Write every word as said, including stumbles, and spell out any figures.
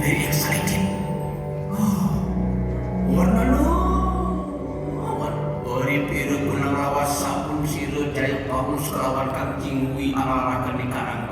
Very excited. Oh, warna no. Wan, beri piru guna lawas sapun sira Jaya Pangus kelawan Kang Jingwi alaraken ing karang.